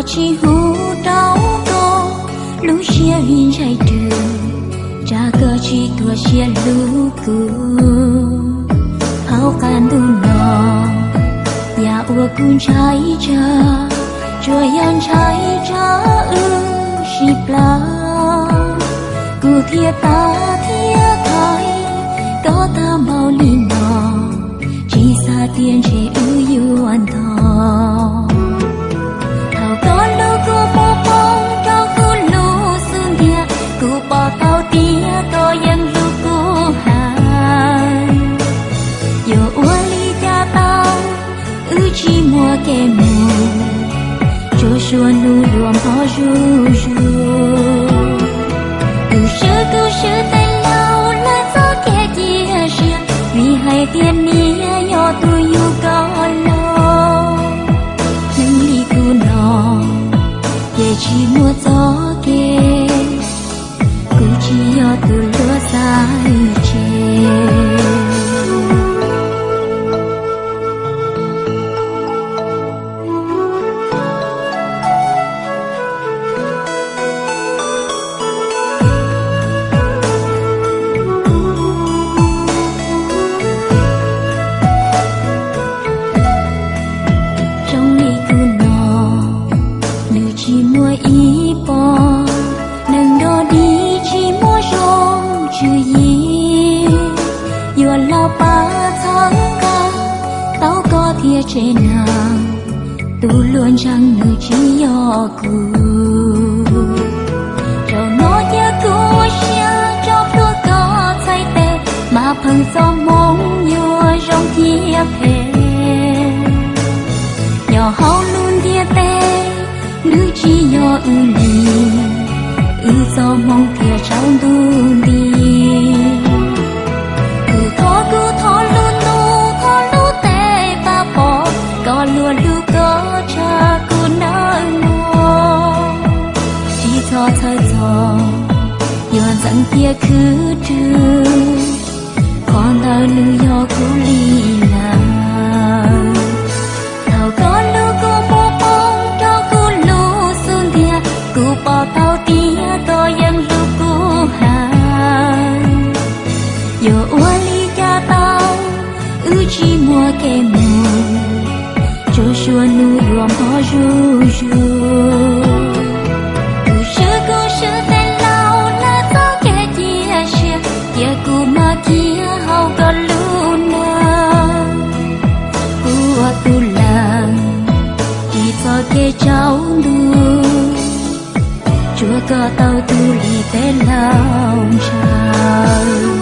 Tsis hu rau koj lub siab vim ntshai rwg, tsam koj tsis tuag siab hlub kuv. Hauv qab ntuj no, yam uas kuv ntshai tsawg, tsuas yog ntshai tsam wb sib plab. Kuv thiaj tab thiab thaiv koj tag npaum li no, tsis xav tias ntshe wb yuav ntog. Thaum koj lub kua muag poob rau kuv lub xub ntiag, kuv pom tau tias koj yeej hlub kuv heev. Yuav ua li cas tau, wb tsis muaj kev mus, tsuas suav hnub yuav npog zuj zus. Kuv swb kuv swb tej laus lawv txoj kev cia siab, vim hais tias niam yog tus yug koj los. Neeg li kuv no, ces tsis muaj txoj kev, kuv tsis yog tus luag xaiv tseg. Zoo li kuv no, nws tsis muaj ib pob, neeg nrog dig tsis muaj zoo tswv yim. Yuav los pab txhawb nqa tau koj thiab tsev neeg, tus luag ntseeg nws tsis yog kuv. Zaum no cia kuv ua siab tso plhuav koj txhais tes, mas pheej txoj hmoov yuav zoo thiab phem. Nyob hauv lub ntiaj teb, nws tsis yog wb li, wb txoj hmoov thiaj tsaus ntuj nti. Kuv thov, kuv thov lub ntuj, thov lub teb pab pom, koj luag hlub koj tshaj kuv nawb mog. Tsis txhob txhawj txog, yuav ntxeev tias khwv rwg, qhov ntawd nws yog kuv li lawm. Thaum koj lub kua muag poob rau kuv lub xub ntiag, kuv pom tau tias koj yeej hlub kuv heev. Yuav ua li cas tau, wb tsis muaj kev mus, tsuas suav hnub yuav npog zuj zus. Kuv swb, kuv swb tej laus lawv txoj kev cia siab, cia kuv maj kiag hauv koj lub neej. Kuv ua tus lees ris txoj kev tsaus ntuj, tsuav koj tau tus li peb laus ntshaw.